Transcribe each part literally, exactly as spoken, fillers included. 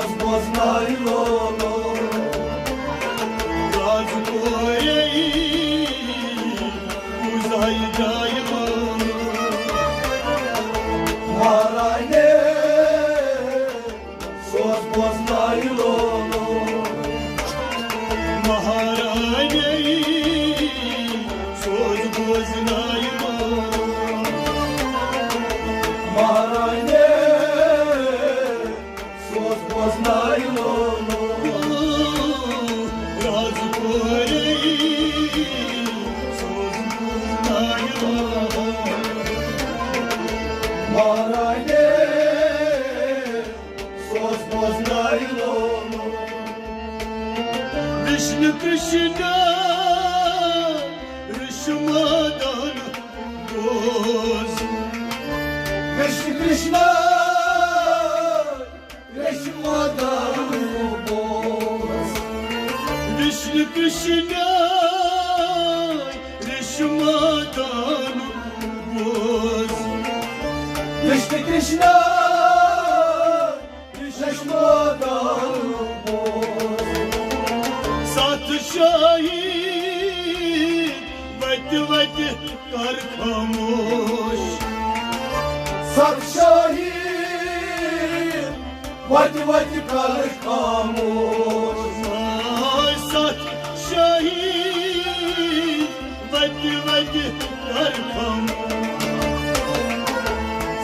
بوزناوِ Lulu, راز کورے، بوزایہِ جایہِ Lulu. مہرانہِ، سوز بوزناوِ لولو۔ مہرانہِ، سوز بوزناوِ لولو۔ مہرانہِ، سوز بوزناوِ لولو۔ راز کورے، سوز بوزناوِ لولو۔ مہرانہِ، سوز بوزناوِ لولو۔ وشنو کرشنا، رشمادان بوز۔ وشنو کرشنا، رشمادان بوز۔ وشنو کرشنا، رشمادان بوز۔ وشنو کرشنا، رشمادان بوز۔ ستھ شاہی وتہِ وتہِ کر خاموش۔ ستھ شاہی وتہِ وتہِ کر خاموش۔ آے ستھ شاہی وتہِ وتہِ کر خاموش۔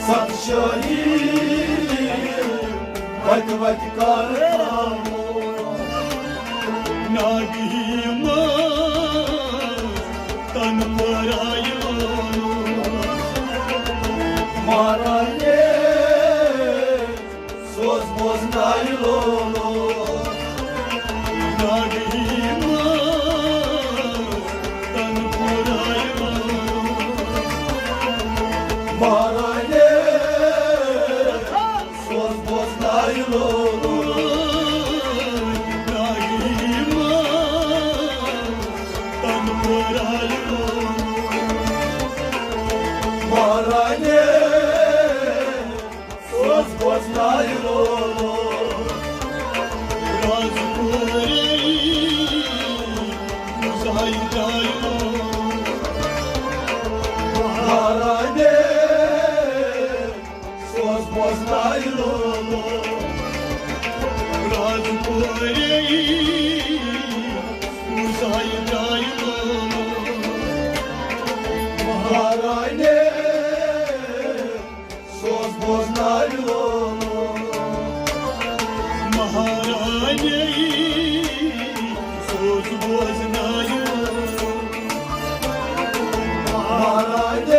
ستھ شاہی وتہِ وتہِ کر خاموش۔ ناگہی منٛز تن پرایہِ لولو۔ مہرانہِ، سوز بوزناوِ لولو۔ ناگہی منٛز تن پرایہِ لولو۔ مہرانہِ، سوز بوزناوِ لولو۔ ناگہی منٛز تن پرایہِ لولو۔ مہرانہِ، سوز بوزناوِ لولو۔ راز کورے، بوزایہِ جایہِ لولو۔ مہرانہِ، سوز بوزناوِ لولو۔ راز کورے، بوزایہِ جایہِ لولو۔ مہرانہِ، سوز بوزناوِ لولو۔ مہرانہِ، سوز بوزناوِ لولو۔ مہرانہِ،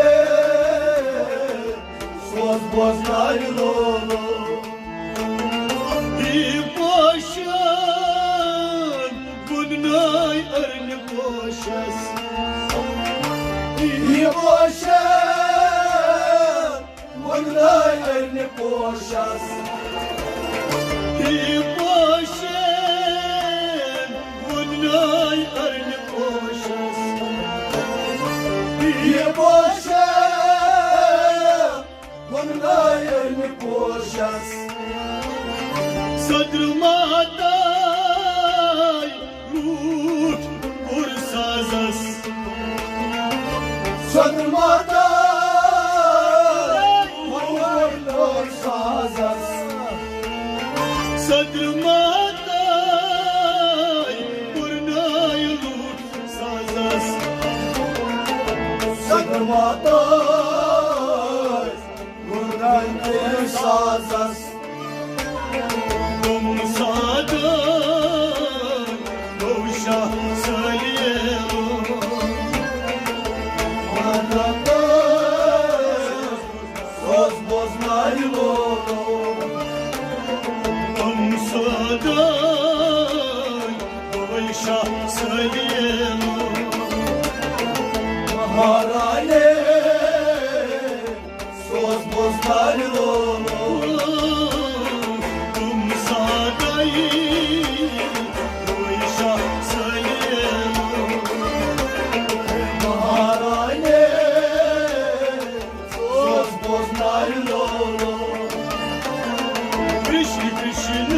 سوز بوزناوِ لولو۔ یہِ پوشان بُنناے أرنہِ پوشس۔ یہِ پوشان بُنناے أرنہِ پوشس۔ یہِ پوشان بُنناے أرنہِ پوشس۔ یہِ پوشان بُنناے أرنہِ پوشس۔ صدر ماتاے لوٗٹھ پُر سازس۔ صدر ماتاے لوٗٹھ پُر سازس۔ صدر ماتاے پُرناے لوٗٹھ سازس۔ صدر ماتاے پُرناے سازس۔ تم سادٕ گوٚو شاہ سلیلو۔ مدد سوز بوزناوِ لولو۔ تم سادٕ گوٚو شاہ سلیلو۔ مہرانہِ سوز بوزناوِ لولو۔ تم سادے روی شاہ سلیلو۔ مہرانہِ سوز بوزناوِ لولو۔ کرشن کرشن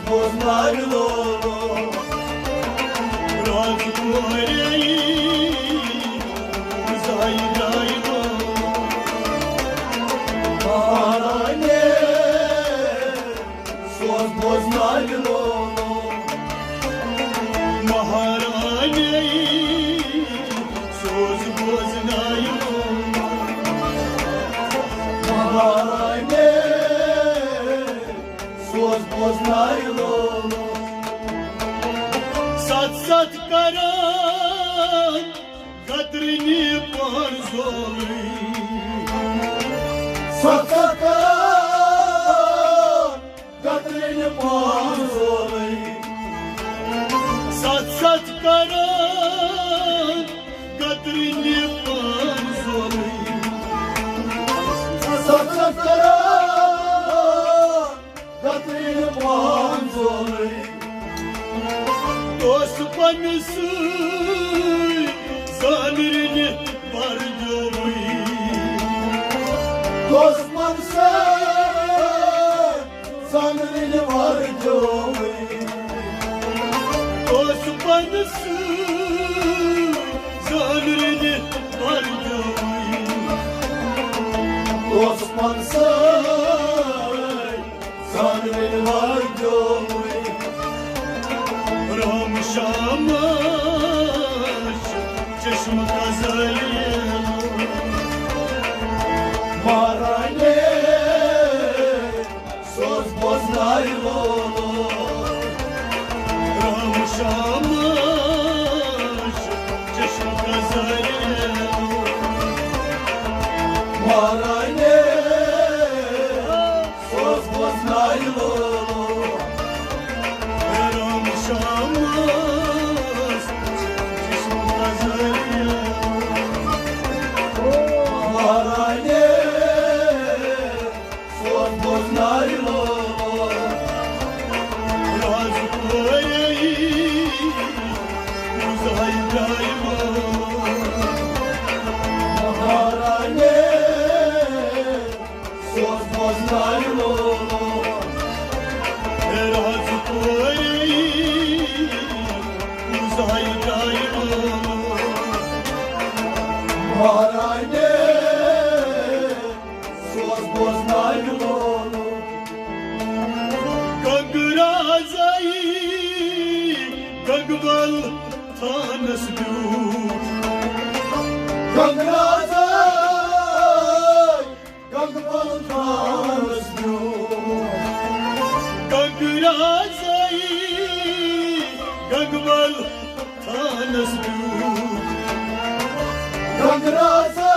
بوزناوِ لولو، رازٕ کورے زایہِ جایہِ لولو۔ مہرانہِ سوز بوزناوِ لولو، مہرانہِ سوز بوزناوِ لولو۔ مہرانہِ سوز بوزناوِ لولو۔ ستھ ستھ کران قطرٕنہِ پانزولٕے۔ ستھ ستھ کران قطرٕنہِ پانزولٕے۔ ستھ ستھ کران قطرٕنہِ پانزولٕے۔ ستھ ستھ کران قطرٕنہِ پانزولٕے۔ اوس پنسٕے زانرٕنہِ وردیوٕے۔ اوس پنسٕے زانرٕنہِ وردیوٕے۔ اوس پنسٕے زانرٕنہِ وردیوٕے۔ اوس پنسٕے زانرٕنۍ وردیوٕے۔ رام شامس چشم کزلی مہرانہِ سوز بوزناوِ لولو۔ رام شامس چشم کزلی مہرانہِ سوز بوزناوِ لولو۔ رام شامس چشم کزلی مہرانہِ سوز بوزناوِ لولو۔ راز پورے زایہِ جایہِ لولو۔ مہرانہِ سوز بوزناوِ لولو۔ راز پورے زایہِ جایہِ لولو۔ مہرانہِ سوز بوزناوِ لولو۔ گنگہٕ رازے گنگہٕ بل تھانس بیوٗٹھ۔ گنگہٕ رازے گنگہٕ بل تھانس بیوٗٹھ۔ گنگہٕ رازے گنگہٕ بل تھانس بیوٗٹھ۔ گنگہٕ رازے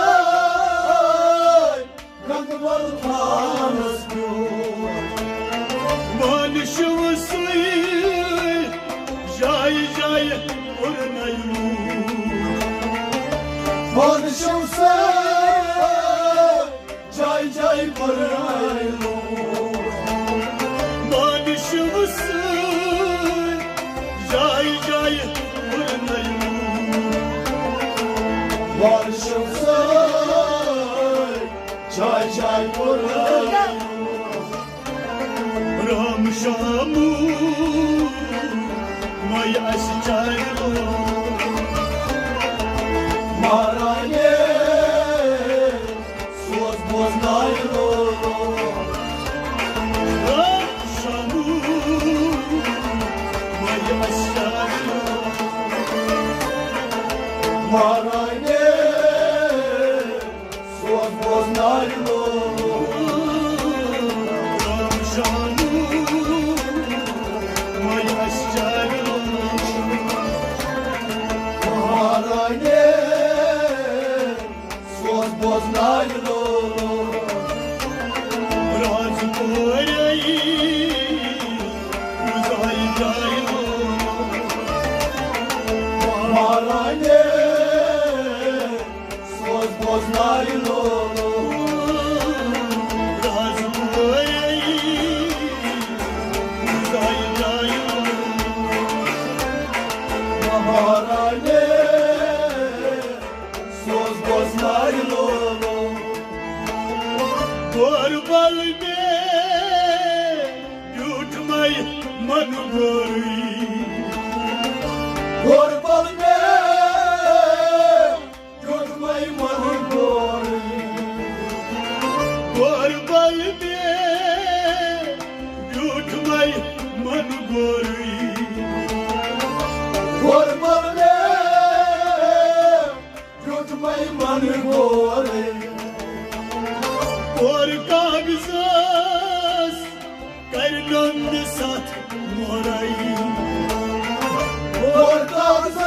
گنگہٕ بل تھانس بیوٗٹھ۔ مانہٕ شِوسٕے جایہِ جایہِ پُرنَے لوٗٹھ۔ مانہٕ شِوسٕے جایہِ جایہِ پُرنَے لوٗٹھ۔ مانہٕ شِوسٕے جایہِ جایہِ پُرنَے لوٗٹھ۔ مانہٕ شِوسٕے جایہِ جایہِ پُرنَے لوٗٹھ۔ رام شامو مے اسہِ چاے لوٗٹھ۔ مہرانہِ سوز بوزناوِ لولو۔ رام شامو مے اسہِ چاے لوٗٹھ۔ مہرانہِ سوز بوزناوِ لولو۔ رام شامو مے اسہِ چاے لوٗٹھ۔ مہرانہِ سوز بوزناوِ لولو۔ راز پورے زایہِ جایہِ لولو۔ مہرانہِ سوز بوزناوِ لولو۔ راز پورے زایہِ جایہِ لولو۔ مہرانہِ سوز بوزناوِ لولو۔ گوربل مے بیوٗٹھ مے من گورٕے۔ غربل مےٚ ٹوٹھ مَے من گورٕے۔ غربل مےٚ ٹوٹھ مَے من گورٕے۔ غربل مےٚ ٹوٹھ مَے من گورٕے۔ اور کاغذس کرنم ساتھ مورے۔ اور کاغذس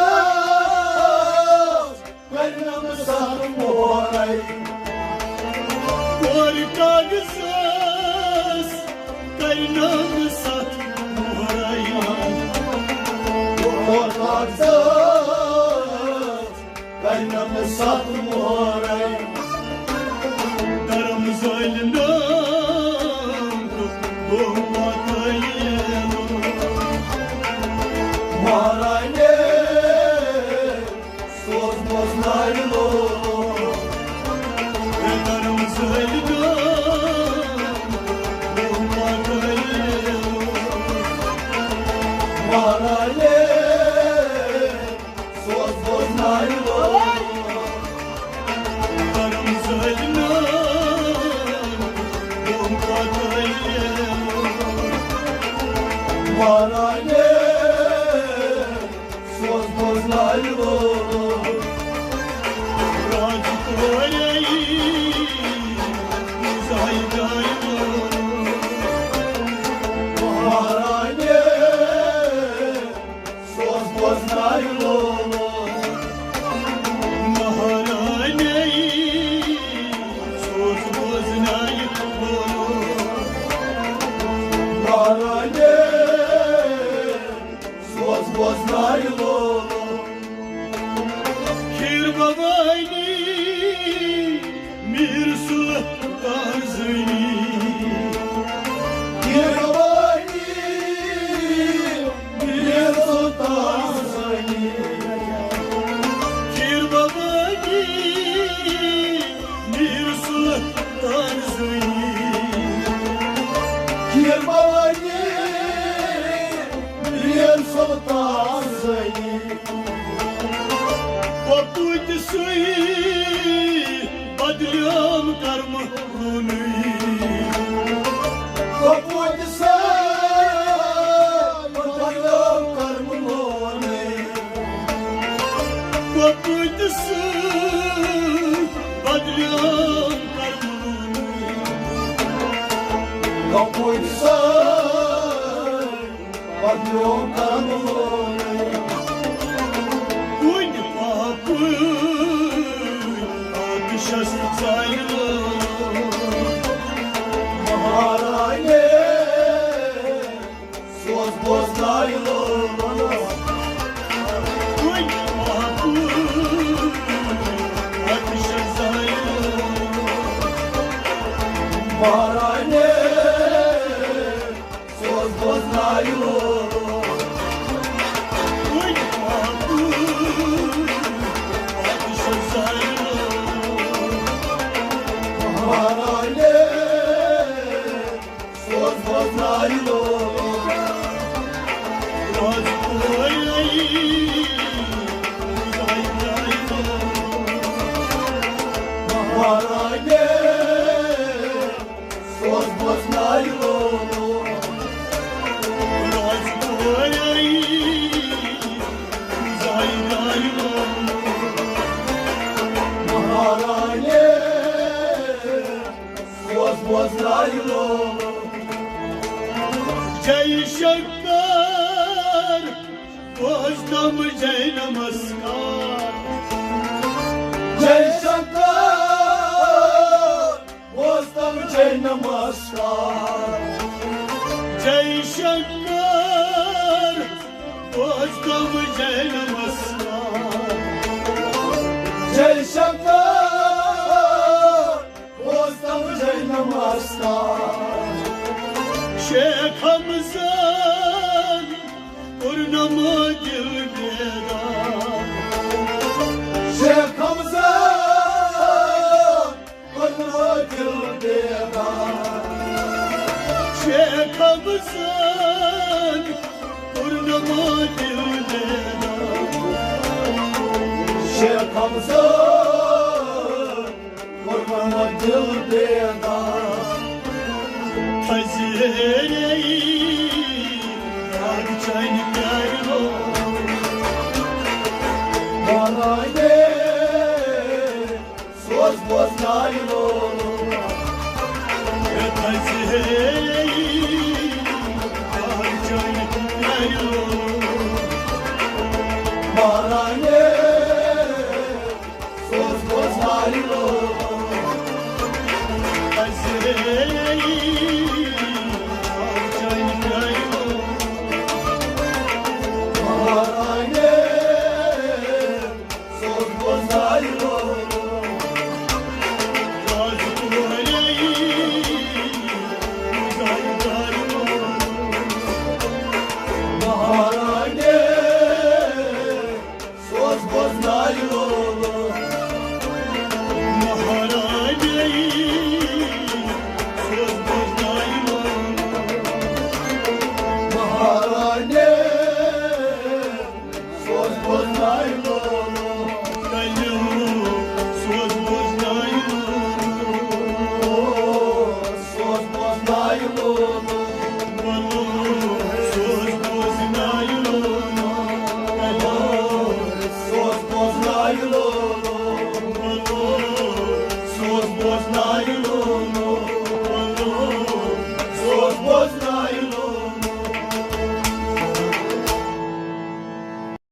کرنم ساتھ مورے۔ اور کاغذس کرنم ساتھ مورے۔ اور کاغذس کنم ست مورے۔ کرم زٲلۍ نٲم تہٕ گوٚو پتہٕ ییٚلہٕ۔ مہرانہِ سوز بوزناوِ لولو۔ کرم زٲلۍ نٲم تہٕ گوٚو پتہٕ ییٚلہٕ۔ مہرانہِ سوز بوزناوِ لولو۔ کرم زٲلۍ نٲم تہٕ گوٚو پتہٕ ییٚلہٕ۔ مہرانہِ سوز بوزناوِ لولو۔ راج کورے بوزاوِ لولو۔ مہرانہِ سوز بوزناوِ لولو۔ مہرانہِ سوز بوزناوِ لولو۔ مہرانہِ سوز بوزناوِ لولو۔ کھیٖر بھوانی میٖر سُلطان زٲنی۔ کھیٖر بھوانی میٖر سُلطان زٲنی۔ کھیٖر بھوانی میٖر سُلطان زٲنی۔ کھیٖر بھوانی میٖر سُلطان زٲنی۔ پوٚپُت سُے بدلیوم کرمہٕ لونٕے۔ پوٚپُت سُے بدلیوم کرمہٕ لونٕے۔ پوٚپُت سُے بدلیوم کرمہٕ لونٕے۔ پوٚپُت سُے پتہٕ پیوٚو کرُن لونُے۔ کُنہِ پاپہٕ آتشس زالہِ لوگ۔ مہرانہِ سوز بوزناوِ لوگ۔ کُنہِ پاپہٕ آتشس زالہِ لوگ۔ مہرانہِ سوز بوزناوِ لولو۔ وُنہِ پاپہٕ پتہٕ چھُ زالہِ لولو۔ مہرانہِ سوز بوزناوِ لولو۔ راز کورے بوزناوِ لولو۔ مہرانہِ سوز بوزناوِ لولو۔ راز کورے بوزناوِ لولو۔ مہرانہِ سوز بوزناوِ لولو۔ جے شنکر بوزنم جے نمسکار۔ جے شنکر بوزنم جے نمسکار۔ جے شنکر بوزنم جے نمسکار۔ جے شنکر بوزنم جے نمسکار۔ شیخ حمزن کوٚرنم دل بیدار۔ شیخ حمزن کوٚرنم دل بیدار۔ شیخ حمزن کوٚر مےٚ دِل بیدار۔ تھزِ ہیرے یاد چانہِ پیارِ لوٚگ۔ مہرانہِ سوز بوز نارِ لوٚگ۔ تھزِ ہیرے یاد چانہِ پیارِ لوٚگ۔ مہرانہِ سوز بوز نارِ لوٚگ۔